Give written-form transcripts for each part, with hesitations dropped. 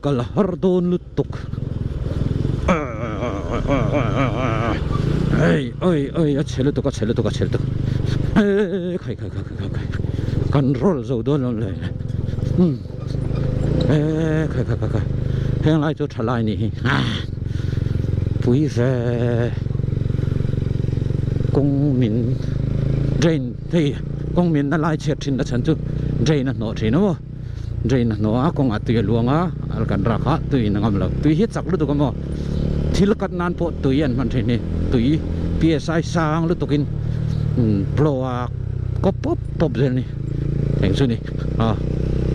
kal har dawn lutuk ei oi oi a chhe lutuk a chhe lutuk a chhe lutuk e khai khai khai khai khai kan roll zo dawn lo le um e khai khai khai khai heng lai chu tha lai ni hi pui ve kawng min drain hei kawng min na lai chhiat thin na chhan chu drain a hnawh thin a maw. Drain a hnawh a kawngah tui a luang a al kan rak a tui in a ngam lo tui hi a chak lutuk a maw thil kat nan pawh tui an hman thin hi tui psi sang lutuk in blow a kawp pawp pawp zel ni eng chu ni a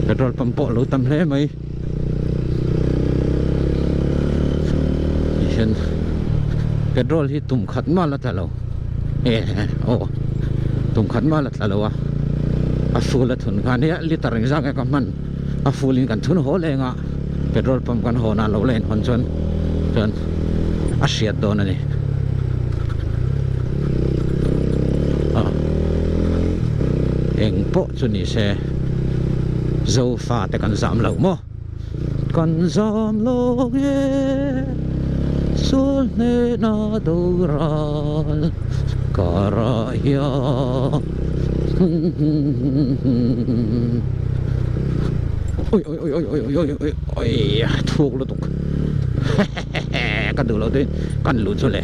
petrol pump pawh a lo tam hle mai tihian petrol hi tum khat mah la tla lo e aw tum khat mah la tla lo a a full a thun khan hi liter engzah nge ka hman a full in kan thun haw leng a petrol pump kan hawn a lo la in hawn chuan chuan a hriat dawn a ni a eng pawh chu ni se zofa te kan zam lo maw kan zam lo nge sul hnena doral karah hian Oi oi oi oi oi oi oi oi thuk lutuk ka duh lo te kan luh chu le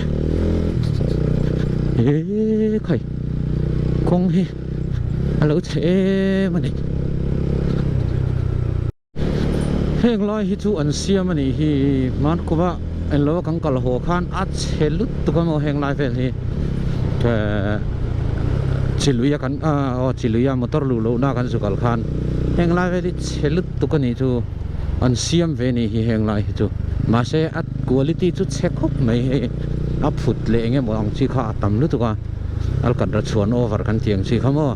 e khai kawng hi a lo chhe em a ni. Heng lai hi chu an siam a nih hi hmankuva englo a kan kal haw khan a chhe lutuk a maw heng lai vel hi chiluia kan aw chiluia motor luh loh na kan zu kal khan heng lai vel hi chhe lutuk a nih chu an siam ve a nih hi heng lai hi chu mahse a quality chu chhe khawp mai hei a phut leh eng emaw ang chi kha a tam lutuk a alkatra chhuan over kan tih ang chi kha maw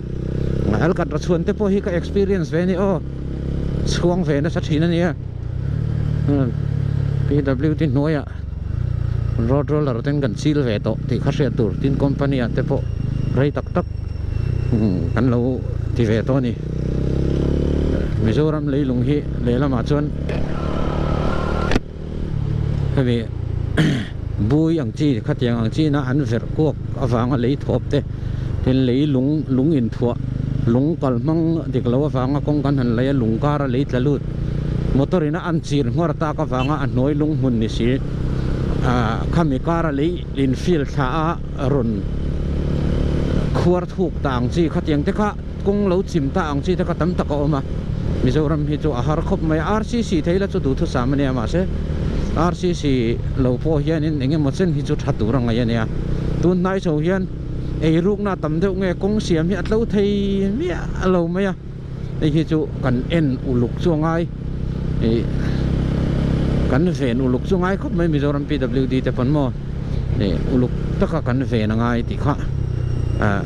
alkatra chhuan te pawh hi ka experience ve a ni aw. chhuang ve nasa thin a nia PWD hnuaiah road roller ten kan chil ve tawh tih kha hriat tur tin company ah te pawh rei tak tak kan lo ti ve tawh a ni Mizoram leilung hi lehlamah chuan hemi bui ang chi khatiang ang chi na an verh kuak avanga lei thawp te tin lei lung lung inthuah lung kal hmang dik lo avanga kawng kan han lei a lung kara lei tla lut motor in a an chir nghawr tak avanga a hnuai lung hmun ni si ah khami kara lei in field thla a rawn khuar thuk ta ang chi khatiang te kha kawng lo chim ta ang chi te kha tam tak a awm a, Mizoram hi chu a har khawp mai a, RCC thei la chu duhthusam a nia mahse RCC lo pawh hianin eng emaw chen hi chu tha tur a ngaih a nia, tun hnai chho hian eirukna tam deuh nge kawng siam hi a tlo thei miah lo mai a, hei hi chu kan en uluk chu a ngai ih kan ven uluk chu a ngai khawp mai Mizoram PWD te pawn maw. Ih uluk taka kan ven a ngai tih kha ah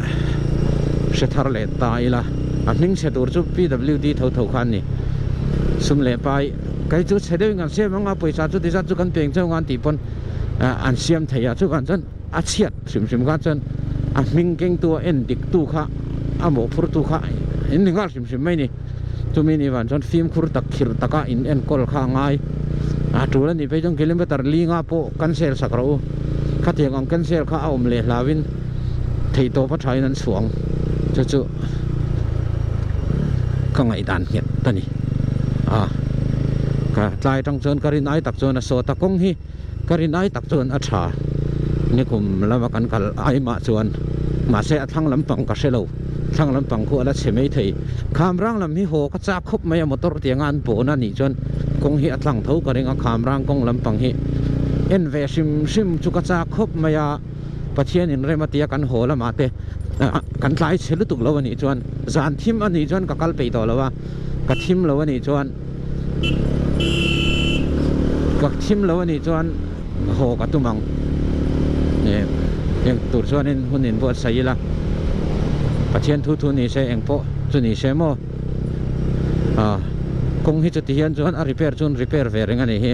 hre thar leh ta ila a hming chhe tur chu PWD tho tho kha an ni sum leh pai kei chu chhe deuhin kan siam ang a pawisa chu ti zat chu kan peng chauh ang tih pawn ah an siam thei a chuvang chuan a chhiat hrim hrim khan chuan a hming keng tu a en dik tu kha a mawhphur tu kha in ni nghal hrim hrim mai a ni. Chumi ni vang chuan fimkhur tak khirh taka in enkawl kha a ngai. A tul a nih phei chuan kilometer li nga pawh cancel sak rawh u. Khatiang ang cancel kha a awm leh hlauhin theihtawp a thain an chhuang. Chu chu ka ngaihdan nghet a ni. A ka tlai atang chuan ka rin ai tak chuan a sawt a kawng hi ka rin ai tak chuan a tha. Nikum lama kan kal ai mah chuan mahse a thlang lampang ka hre lo. Thlang lampang khu a la chhe mai thei. Khamrang lam hi haw ka chak khawp mai a motor tianga an pawn a nih chuan kawng hi a tlang tho ka ring a Khamrang kawng lampang hi en ve hrim hrim chu ka chak khawp mai a Pathian in rem a tia kan haw lamah te kan tlai chhe lutuk lo a nih chuan zan thim a nih chuan ka kal peih tawh lo a ka thim lo a nih chuan ka thim lo a nih chuan haw ka tum ang eng tur chuanin hun in buatsaih ila Pathian thu thu ni se eng pawh chu ni se maw ah kawng hi chuti hian chuan a repair chuan repair ve reng a nih hi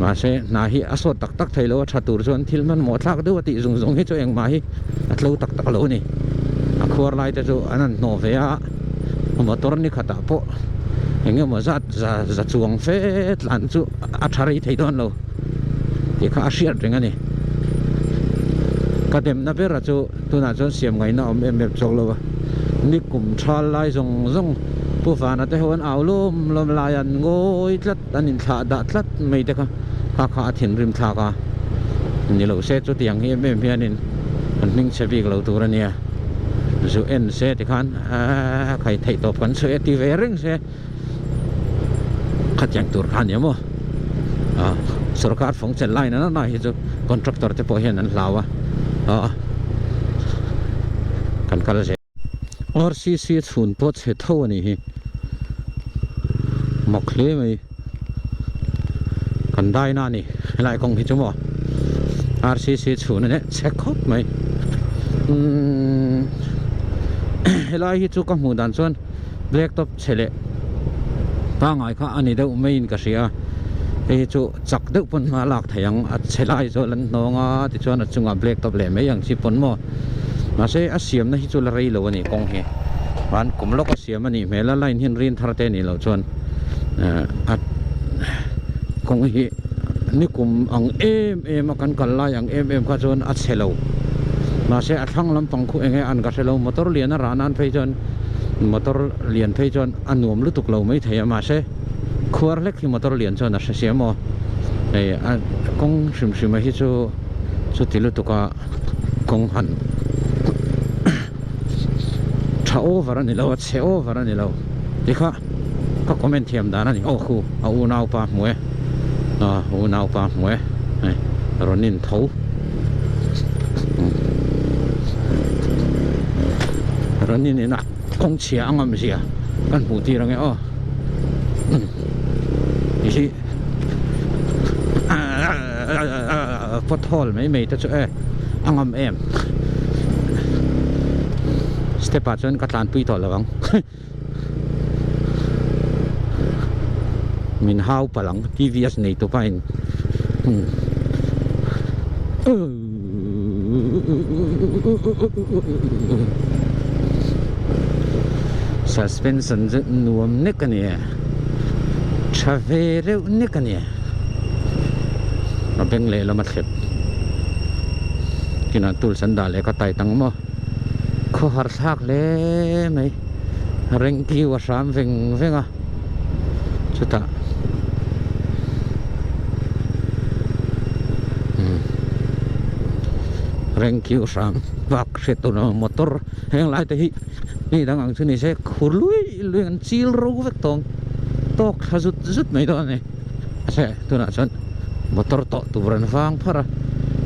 mahse hna hi a sawt tak tak thei lo a tha tur chuan thil hmanhmawh thlak deuh a tih zung zung hi chu engmah hi a tlo tak tak lo a ni a khuar lai te chu an han hnawh ve a motor ni khatah pawh. Eng emaw zat za za chuang fe tlan chu a tha rei thei dawn lo tih kha a hriat reng a ni. Ka demna bera chu tunah chuan siam ngaihna awm em em chawk lo a, ni kum thal lai zawng zawng Pu Vana te ho an au lawm lawm lai an ngawi tlat an inthlah dah tlat mai te kha kha kha a thinrim thlak a ni lo se chutiang hi em em hianin an hming chhe bik lo tur a nia zu en se tikhan Aaa khai theih tawp kan sawi a ti ve reng se khatiang tur kha ania maw ah sorkar fawng chelh lai nana na hi chu contractor te pawh hian an hlau a ah kan kal zel RCC chhun pawh chhe tho a nih hi mak hle mai kan dai na a ni helai kawng hi chu maw RCC chhun a nia chhe khawp mai umm helai hi chu ka hmuh dan chuan black top chhe leh pangai kha a ni deuh maiin ka hria hei hi chu chak deuh pawn hma lak thei ang a chhe lai zawh lan hnawng a tichuan a chungah black top leh mai ang chi pawn maw mahse a siamna hi chu la rei lo a ni kawng hi van kum lawk a siam a nih hmel a line hian rin thar te a nih loh chuan a kawng hi nikum ang em em a kan kal lai ang em em kha chuan a chhe lo mahse a thlang lampang khu eng nge an ka hre lo motor lian a rah nan phei chuan motor lian phei chuan a nuam lutuk lo mai thei a mahse khuar hlek hi motor lian chuan a hre sia maw hei a kawng hrim hrim a hi chu chuti lutuk a kawng han tha over a ni lo a chhe over a ni lo tikha ka comment thiam dan a ni aw khu a unaupa hmu e a unaupa hmu e hei rawn in tho rawn in inah kawng chhia a ngam zia kan hmuh tir ange aw hi pothole mai mai te chu e a ngam em step ah chuan ka tlanpui tawh lo ang min hau palh ang tvs nei tu pa in suspension chu nuam nek a ni e tha ve reuh nek a ni e a beng lehlam a thlep kinah tools an dah leh ka tai tang maw khawhar thlak hle mai reng kiu a hram veng veng a chutah reng kiu hram bak hriat tur motor heng lai te hi mi dang ang chu ni se khur lui lui an chil ro vek tawng tawk thla zut zut mai dawn a ni mahse tunah chuan motor tawh tur an vang pharh a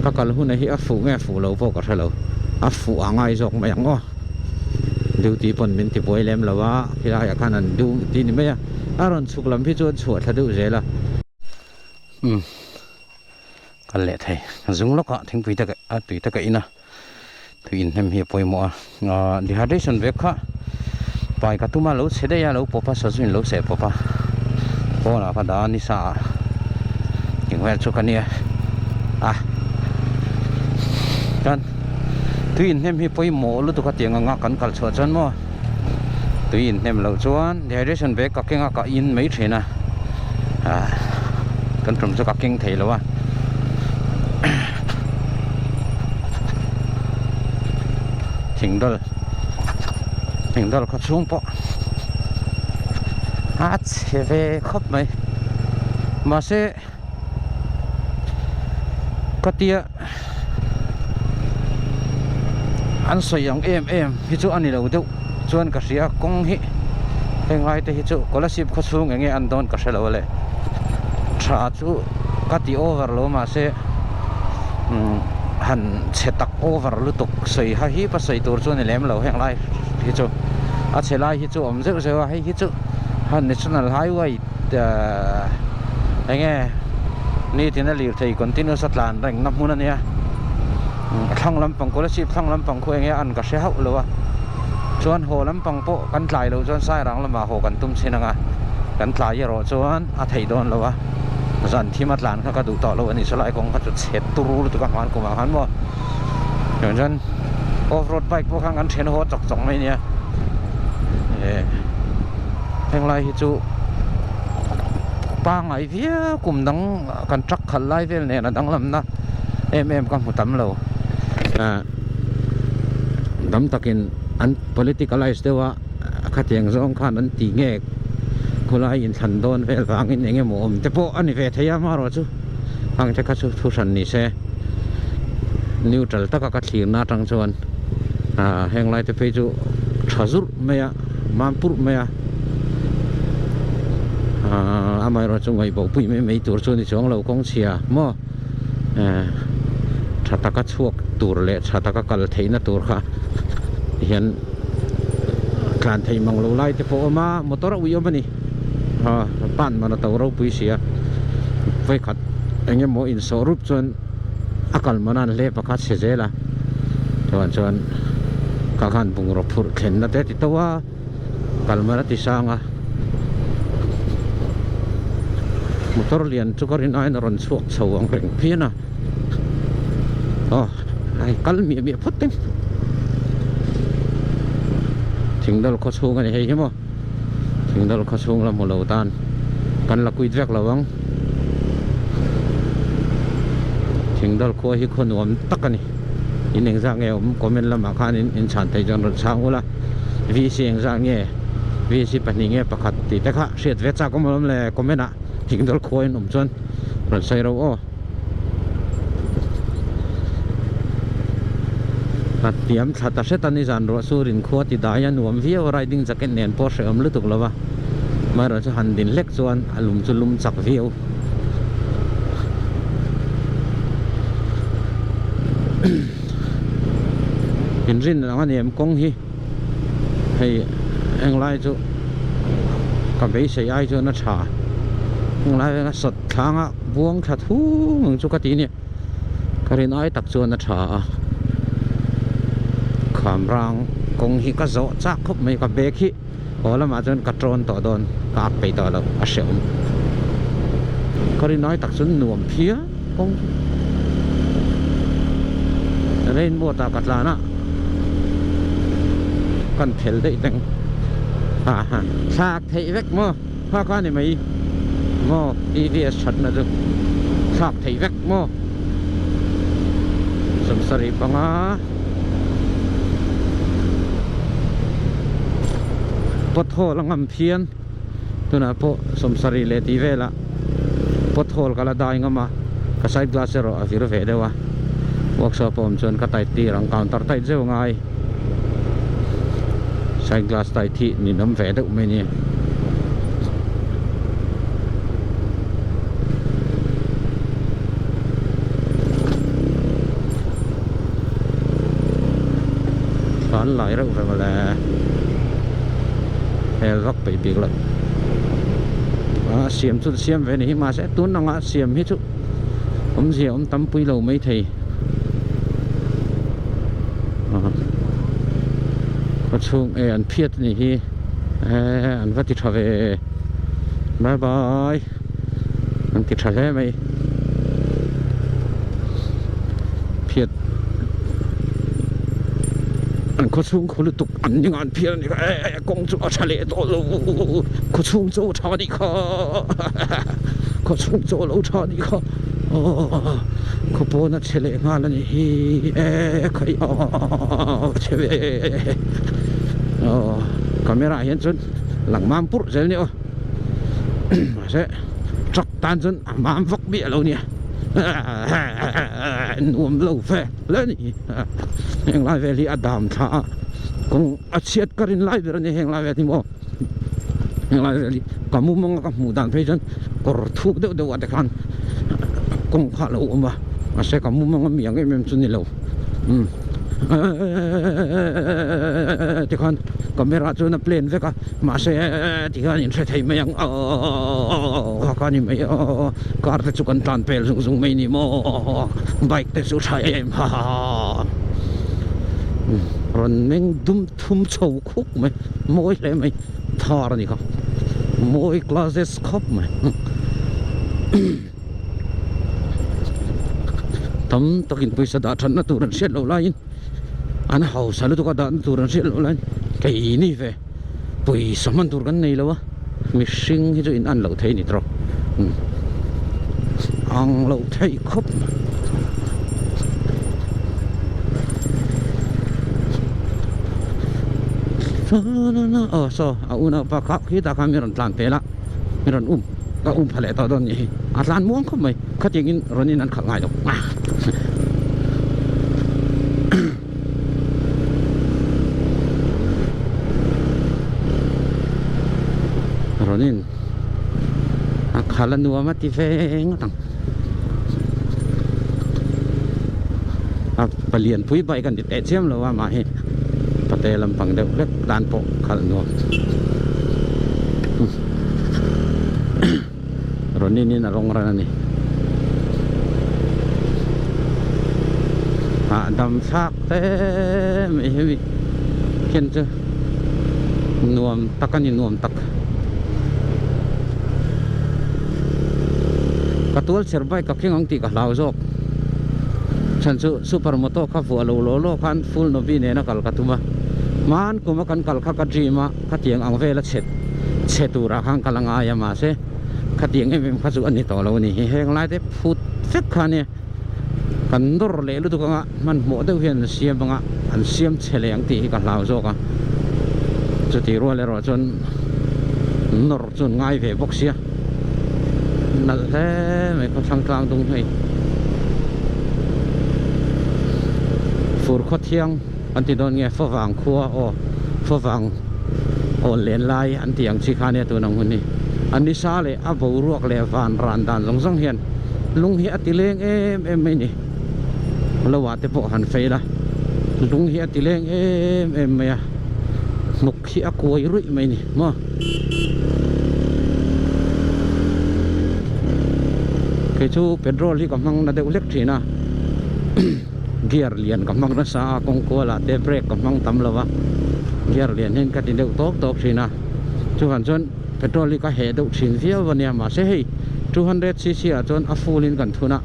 ka kal hun hi a fuh nge fuh lo pawh ka hre lo a fuh a ngai zawk mai ang aw duty pawn min ti buai lem lo a khilai ah khan an duty ni mai a a rawn chhuk lam hi chu an chhuah thla deuh zel a umm kal leh thei zung lawk ah thingpui te a tui te ka in a tui in hnem hi a pawimawh a ahh dehydration vek kha pai ka tum a lo chhe daih a lo pawp a sazu in lo seh pawp a pawnah kha dah a ni sa ah eng vel chu ka nia a chuan tui in hnem hi pawimawh lutuk a tiang anga kan kal chhuah chuan maw tui in hnem loh chuan dehydration bag ka keng a ka in mai thin a ah kan tum chu ka keng thei lo a. Thingdal thingdal khaw chhung pawh a chhe ve khawp mai mahse ka tia an sawi ang em em hi chu a ni lo deuh chuan ka hria kawng hi heng lai te hi chu Kolasib khaw chhung eng nge an dawn ka hre lo a le tha chu ka ti over lo mahse umm han chhe tak over lutuk sawi ha hi pa sawi tur chu a ni lem lo heng lai hi chu a chhe lai hi chu a awm zeuh zeuh a hei hi chu han national highway ahh eng nge nitin a lirthei continuous a tlan reng na hmun a nia a thlang lampang Kolasib thlang lampang khu eng nge an ka hre hauh lo a chuan haw lampang pawh kan tlai loh chuan Sairang lamah haw kan tum chhin ang a kan tlai erawh chuan a theih dawn lo a zan thim a tlan kha ka duh tawh lo a ni chulai kawng kha chu chhe turu lutuk a hman kumah khan maw chuan chuan off road bike pawh khan kan then haw chawk chawk mai nia eh henglai hi chu. pangai viau kum dang kan truck khalh lai vel nen a danglamna em em ka hmu tam lo. Dam takin an politicalise deuh a, khatiang zawng khan an ti nge khulai inthlan dawn vel vangin eng emaw awm te pawh a ni ve thei a, amaherawh chu hang te kha chu thu hran ni se neutral taka ka thlirna atang chuan heng lai te phei chu tha zurh mai a, mam purh mai a, amaherawh chu ngaihbawh pui mai mai tur chu ni chuang lo kawng chhia maw tha taka chhuak tur leh tha taka kal theihna tur kha hian tlan theih mang lo lai te pawh a awm a motor a ui awm a ni pan man a to ropui si a vawikhat eng emaw insawh rup chuan a kal man a an hlep a kha chhe zel a chuan chuan ka khan bungraw phurh thlenna te a ti to a. Kal man a ti sang a, motor lian chu ka rin aiin a rawn chhuak chho ang reng phian a, aw hei kal miah miah phawt teng Thingdal khaw chhung a ni hei hi maw Thingdal khaw chhung la hmu lo tan kan la quit vek lo ang Thingdal khua hi khaw nuam tak a ni in engzah nge awm comment lamah khan in chhan theih chuan rawn chhang ula. VC engzah nge VC pahnih nge pakhat tih te kha hriat ve chak awm alawm le comment ah thingdal khua in awm chuan rawn sawi ro aw. A hniam thla ta hret a ni zan ruah chu rin khua ti dai a nuam viau a riding jacket nen pawh hrehawm lutuk lo va amaherawh chu han din hlek chuan a lum chu lum chak viau. Inrin ang a ni em kawng hi hei englai chu ka beisei ai chuan a tha englai veng a sawt thlanga buang tha thung ang chu ka ti a ni ka rin ai tak chuan a tha a kham rang kawng hi ka zawh chak khawp mai ka bag hi haw lamah chuan ka tawn tawh dawn ka ak peih tawh lo a hrehawm ka rin ai tak chuan nuam phian. Kawng chu rain boat ah ka tlan a kan phel daih teng ha ha thlak theih vek maw kha kha ni mai maw TVS that na chu thlak theih vek maw sawmsarih panga pothole a ngam phian. Tunah pawh sawmsarih leh tih velah pothole ka la dai ngam a, ka side glass erawh a vir ve deuh a, workshop a awm chuan ka tight tir ang, counter tight zeuh a ngai, side glass tight hi ninawm ve deuh mai a ni. Thlan lai reuh ve mawle. Hel vak peih bik loh. A siam chu siam ve ni hi mahse tun anga siam hi chu awmzia awm tam pui lo mai thei. Khaw chhung e an phiat a nih hi e an va ti tha ve bye bye an ti tha hle mai phiat an khaw chhung khaw lutuk an ni ngan phiat a ni kha e kawng chu a tha leh tawh lo khaw chhung chu a tha a nih kha khaw chhung chu a lo tha a nih kha khaw pawn a chhe leh nghal a nih hi e khai a chhe ve camera ah hian chuan lang mam purh zel a ni aw mahse truck tan chuan a mam vak miah lo nia nuam lo ve hle a ni heng lai vel hi a dam thla a kawng a chhiat ka rin lai ber a ni heng lai vel hi maw heng lai vel hi ka mumanga ka hmuh dan phei chuan kawr thuk deuh deuh ah te khan kawng kha a lo awm a mahse ka mumanga mi ang em em chu ni lo umm tikhan camera chuan a plan vek a mahse tikhan in hre thei mai ang aw kha ni mai aw car te chu kan tlan pel zung zung mai ni maw bike te chu tha em ha ha rawn meng dum thum chho khuk mai mawi hle mai thar a ni kha mawi classes khawp mai tam takin pawisa dah thatna tur an hriat loh laiin an hausa lutuk a dahna tur an hriat loh laiin keini ve pawisa hman tur kan nei lo a mihring hi chu in an loh thei a ni tawh. Ang loh theih khawp mai. Aw saw a unaupa kha khitah khan min rawn tlan pel a, min rawn um ka um pha leh tawh dawn nih hi. A tlan muang khawp mai, khatiangin rawn in an khalh ngai lo. Rawnin a khal a nuam a ti ve ngawt ang a palian pui bike a ni teh chiam lo a mah hi pate lampang deuh hlek tan pawh khalh nuam Ronin in a rawng ran a ni. Hahdam thlak hle mai hemi khian chu nuam tak a ni nuam tak. Ka tual chher bike ka kheng ang tih ka hlau zawk. Chhan chu super moto kha vuah lo law law khan full nobi nena kal ka tum a. Hman kuma kan kal kha ka dream a. Khatiang ang vela chhe chhe turah khan kal a ngai a mahse khatiang em em kha chu a ni tawh lo a ni hi heng lai te phut vek kha ania kan nawr leh lutuk anga hmanhmawh deuh hian an siam anga an siam chhe leh ang tih hi ka hlau zawk a chutih rual erawh chuan nawr chu an ngai ve bawk sia nalh hle mai khawthlang tlang dung hei fur khaw thiang. An ti dawn nge favang khua aw favang aw len lai an tih ang chi kha ania tun ang hun hi. A nisa leh a boruak leh van ran dan zawng zawng hian lung hi a ti leng em em mai ni. Lo ah te pawh han fail a, lung hi a ti leng em em mai a, hnuk hi a kuai ruih mai ni maw. Kei chu petrol hi ka hmang na deuh hlek thin a. Gear lian ka hmang nasa a kawng kualah te brake ka hmang tam lo a gear lian hian ka ti deuh tawk tawk thin a chuvan chuan petrol hi ka heh deuh thin viau a nia mahse hei 200 cc ah chuan a full in kan thun a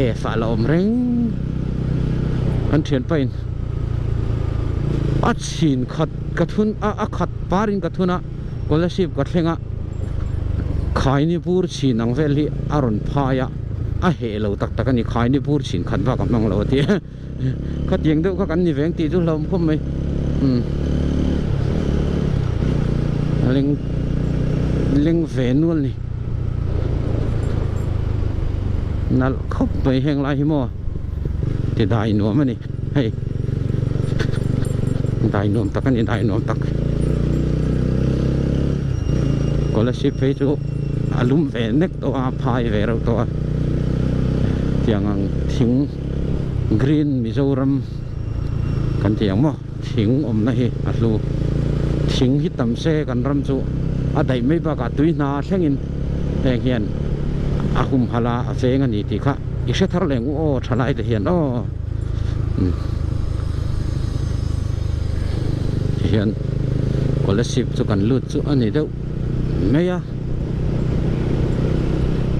e fah la awm reng kan thianpa in a chhin khat ka thun a a khat par in ka thun a scholarship ka thleng a khaini bur chhin ang vel hi a rawn phai a a heh lo tak tak a ni khaini bur chhin khat bak a hmang lo a ti khatiang deuh kha kan ni veng tih chu hlauhawm khawp mai umm leng leng ve nual ni nalh khawp mai heng lai hi maw ti dai nuam a ni hei dai nuam tak a ni dai nuam tak scholarship phei chu a lum ve nek tawh a phai ve reuh tawh a tiang ang thing green Mizoram kan tih ang maw thing awmna hi a hlu thing hi tam se kan ram chu a daih mai bakah tui hna thlengin heng hian a humhalh a a veng a ni tih kha i hre thar leh ngu aw thalai te hian aw tihian scholarship chu kan lut chu a ni deuh mai a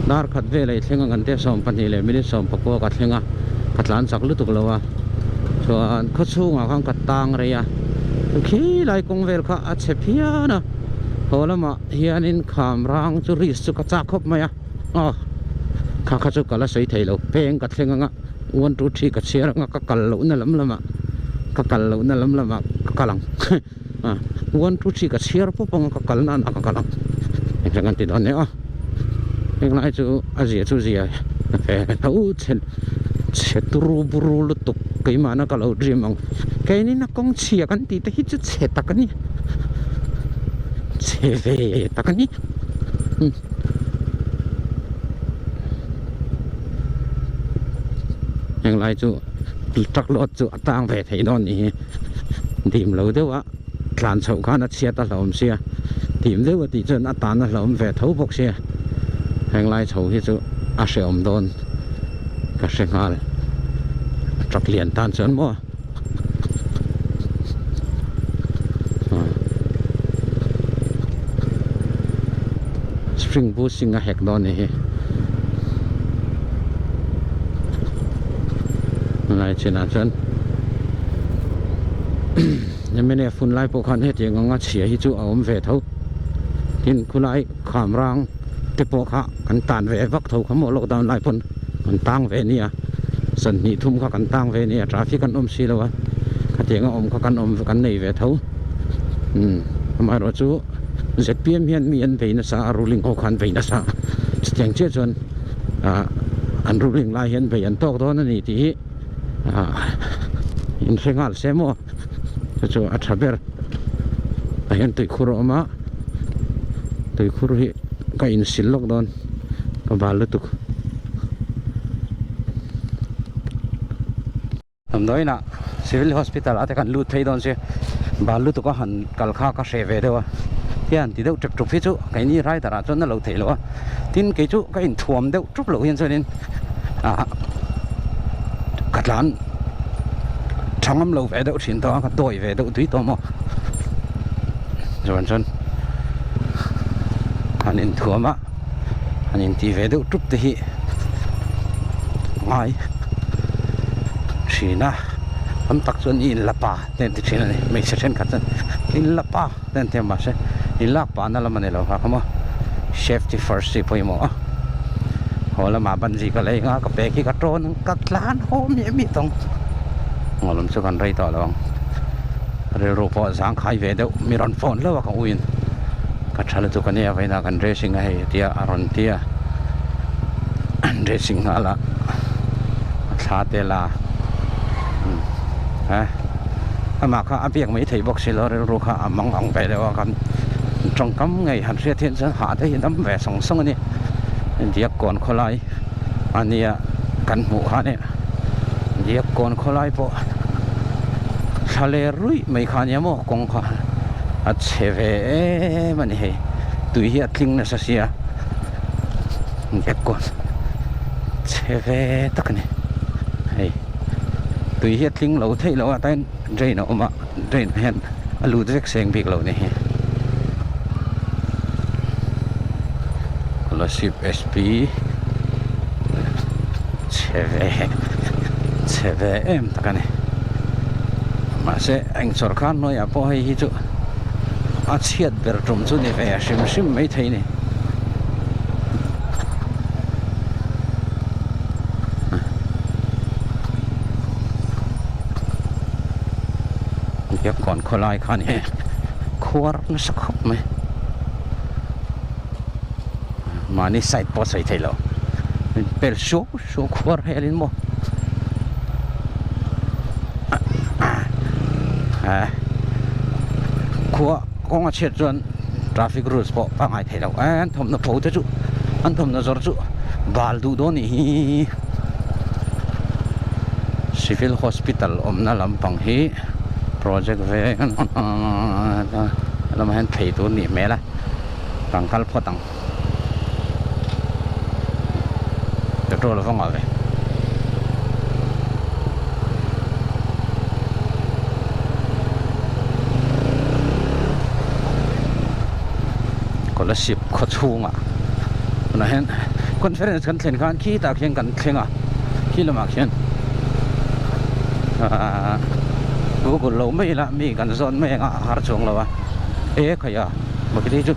dar khat vel a i thleng ang an tia 12 leh minute 19 ka thleng a ka tlan chak lutuk lo a chuan khaw chhungah khan ka tang rei a khilai kawng vel kha a chhe phian a haw lamah hianin kham rang chu risk chu ka chak khawp mai a aw kha kha chu ka la sawi thei lo peng ka thleng anga 1 2 3 ka chhiar anga ka kal lohna lam lamah ka kal lohna lam lamah ka kal ang. A 1 2 3 ka chhiar pawp anga ka kal nan a ka kal ang engtleng an ti dawn nia henglai chu a zia chu zia ve tho chhe chhe turu buru lutuk keimahna ka lo dream ang keinin a kawng chhia kan tih te hi chu chhe tak a ni chhe ve tak a ni henglai chu truck load chu a tang ve thei dawn nih hi. Dim lo deuh a tlan chhoh khan a chhiat a hlauhawm sia dim deuh a tih chuan a tan a hlauhawm ve tho bawk sia henglai chho hi chu a hrehawm dawn ka hre nghal truck lian tan chuan maw spring boosting a hek dawn ni hi lai chinah chuan mnf hun lai pawh khan hetiang anga chhia hi chu a awm ve tho tin khulai kham rang. te pawh kha kan tan ve vak tho kha maw lockdown lai pawn kan tang ve nia zan hnih thum kha kan tang ve nia traffic an awm si lo a khatiang a awm kha kan awm kan nei ve tho umm amaherawhchu zpm hian mi an vei nasa a ruling ho kha an vei nasa chutiang chiah chuan ah an ruling lai hian vei an tawk dawn a ni tih hi ah in hre nghal se maw chu chu a tha ber tah hian tuikhur a awm a tuikhur hi ka insil lawk dawn ka bal lutuk. Damdawiinah civil hospital ah te kan lut phei dawn si bal lutuk a han kal kha ka hreh ve deuh a hian ti deuh tep tup hi chu keini rider ah chuan a lo theih loh a tin kei chu ka inthuam deuh tup loh hian chuanin ah ka tlan tha ngam lo ve deuh thin tawh a ka dawi ve deuh tui tawh maw chuan chuan han inthuam a han intih ve deuh tup te hi ngai thin a tam tak chuan i inla pa te an ti thin a ni hmeichhe thenkhat chuan inla pa te an ti a mahse inlak pa na lam a ni lo kha maw safety first hi pawimawh a haw lamah ban zika lei anga ka bag hi ka tawn ang ka tlan haw miah miah tawng ngaw lam chu kan rei tawh lo ang rilru pawh zangkhai ve deuh mi rawn phone hlauh a ka uiin ka tha lutuk a nia vawiinah kan dressing a hei tia a rawn ti a an dressing nghal a a thla te la a amah kha a biak mai thei bawk si lo rilru kha a mang ang ve deuh a kan tawngkam ngei han hriat hian chuan hah te hi dam ve sawng sawng a ni diak kawn khawlai a nia kan hmuh kha nia diak kawn khawlai pawh thla ler ruih mai kha nia maw kawng kha a chhe ve em a ni hei tui hi a tling nasa sia diak kawn chhe ve tak a ni hei tui hi a tling lo theih loh a tain drain a awm a drain ah hian a lut vek seng bik lo ni hi Kolasib SP chhe ve chhe ve em tak a ni mahse eng sawrkar hnuaiah pawh hei hi chu a chhiat ber tum chu ni ve hrim hrim mai thei a ni. Biakkawn khawlai kha ni khuar nasa khawp mai mahni side pawh a sawi thei lo min pel suau suau khuar helin maw khua kawng a chhiat chuan traffic rules pawh a ngai thei lo an thawmhnaw pho te chu an thawmhnaw zawrh chu bal duh dawn nih hi civil hospital awmna lampang hi project ve lamah hian phei tur nih hmel a kan kal phawt ang petrol a va ngah ve. Kolasib khaw chhungah tunah hian conference kan thlen khan khitah khian kan thleng a khi lamah khian ahh google lo mai ila mi kan zawn mai anga a har chuang lo a e khaih a bakilei chu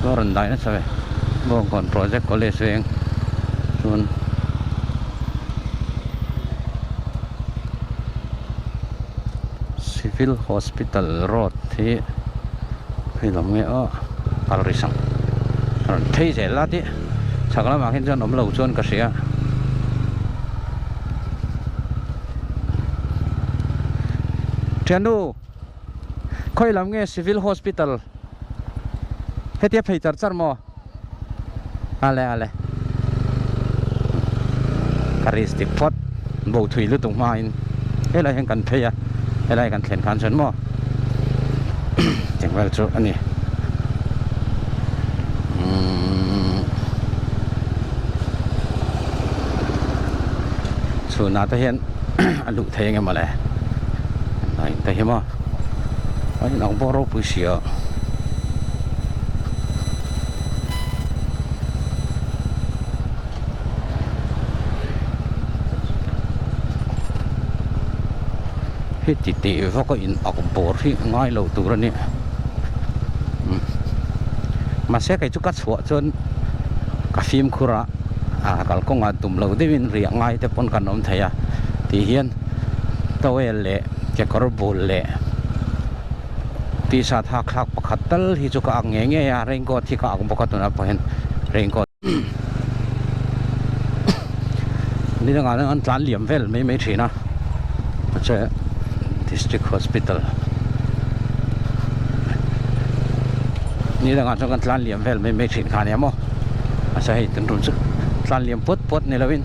a rawn dai nasa ve bawngkawn project college veng chuan. Civil Hospital road hi hei lam nge aw kal ri sang a rawn phei zel a tih chhak lamah khian chuan awm lo chuan ka hria thiannu khawi lam nge Civil Hospital hetia phei char char maw. Ale ale ka risk dik phawt bo thui lutuk hmain helai hian kan phei a helai kan thlen khan chuan maw eng vel chu a ni umm chhunah te hian a luh thei eng emaw le te hi maw a inang pawh ropui si a. Heti tih vak a in ak bawr hi ngai lo tur a ni mahse kei chu ka chhuah chuan. Ka fimkhur a, a kalkawngah tum loh deuhin riah ngai te pawn kan awm thei a tih hian towel leh kekawr bul leh t-shirt hak thlak pakhat tal hi chu ka ak ngei ngei a, raincoat hi ka ak bawk a tunah pawh hian raincoat ni dangah chuan an tlan liam vel mai mai thin a mahse district hospital ni dangah chuan kan tlan liam vel mai mai thin kha ania maw mahse hei tun tum chu tlan liam puat puat ni lovin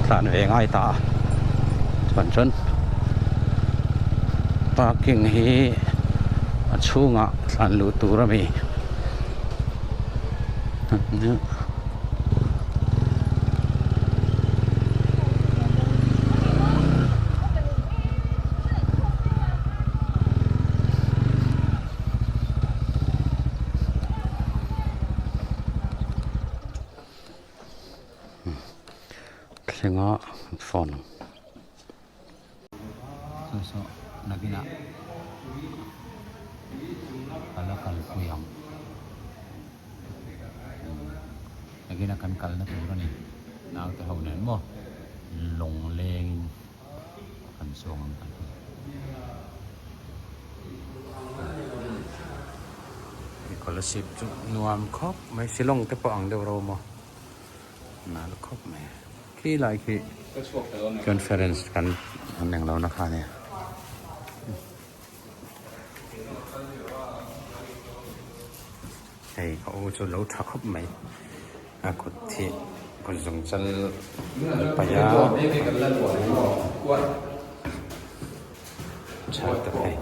tlan ve ngai ta a chuan chuan parking hi a chhungah tlan luh tur a mi. Thlenga phone saw saw nakinah ka la kalpui ang nakinah kan kalna tur a ni naute ho nen maw lawng lengin kan chuang ang kan ti. Scholarship chu nuam khawp mai Shillong te pawh ang deuh ro maw nal khawp mai khi lai khi conference kan an englo na kha ania. Hei ka u chu lo tha khawp mai a kut hi kut zung chal an paih a. Tha tak hei.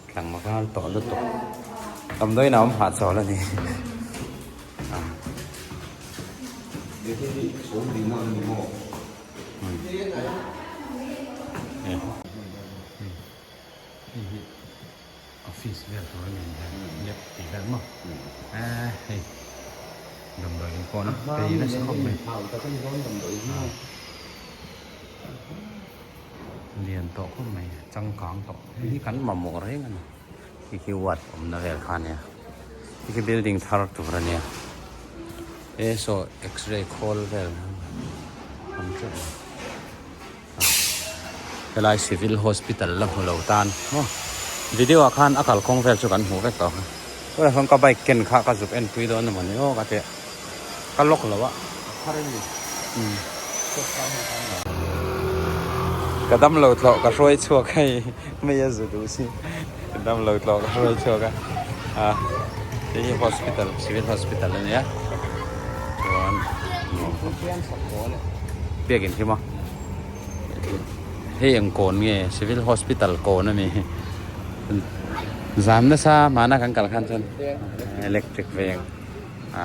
Tlangval tawh lutuk. Damdawiin a awm hahchawl a ni. Hei hi office vel tur a ni lep tih vel maw eh hei damdawi in pawn a phei nasa khawp mai lian tawh khawp mai changkang tawh hei hi kan mamawh reng a ni hei hi ward awmna vel kha a nia hei hi building thar tur a nia he saw x-ray khawl vel awm teuh mai. Helai civil hospital la hmu lo tan maw video ah khan a kalkawng vel chu kan hmuh vek tawh a tunah sawn ka bike ken kha ka zuk en pui dawn emaw ni aw ka ti a ka lock lo a ka dam lo tlawh ka hruai chhuak hei mei a zu duh si ka dam lo tlawh ka hruai chhuak a a hei hi hospital civil hospital a nia chuan biakin hi maw. Hei eng kawn nge civil hospital kawn a ni zam nasa hmana kan kal khan chuan electric veng a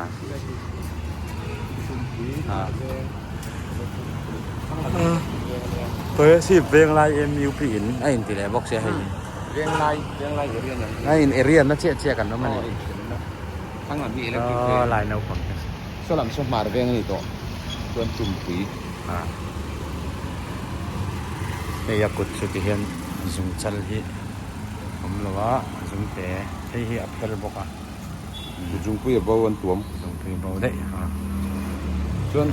Toyosip Venglai MUP in a inti leh bawk sia hei a in area na chiah chiah kan awm a ni aw lai naupang te. Saw lam saw hmar veng a ni tawh chuan Tumpui. Hei a kut chu ti hian zung chal hi awm lo a zung te hei hi a phel bawk a. Zungpui a bo an tuam. Zungpui a bo daih a. Chuan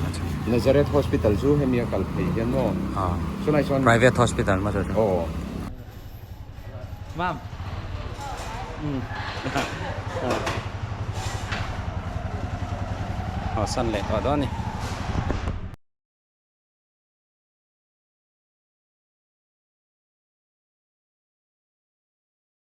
Nazareth Hospital chu hemi a kal phei hian maw? Chulai chuan. Private hospital maw chu chu? Aw. Mam. Haw san leh tawh dawn a ni.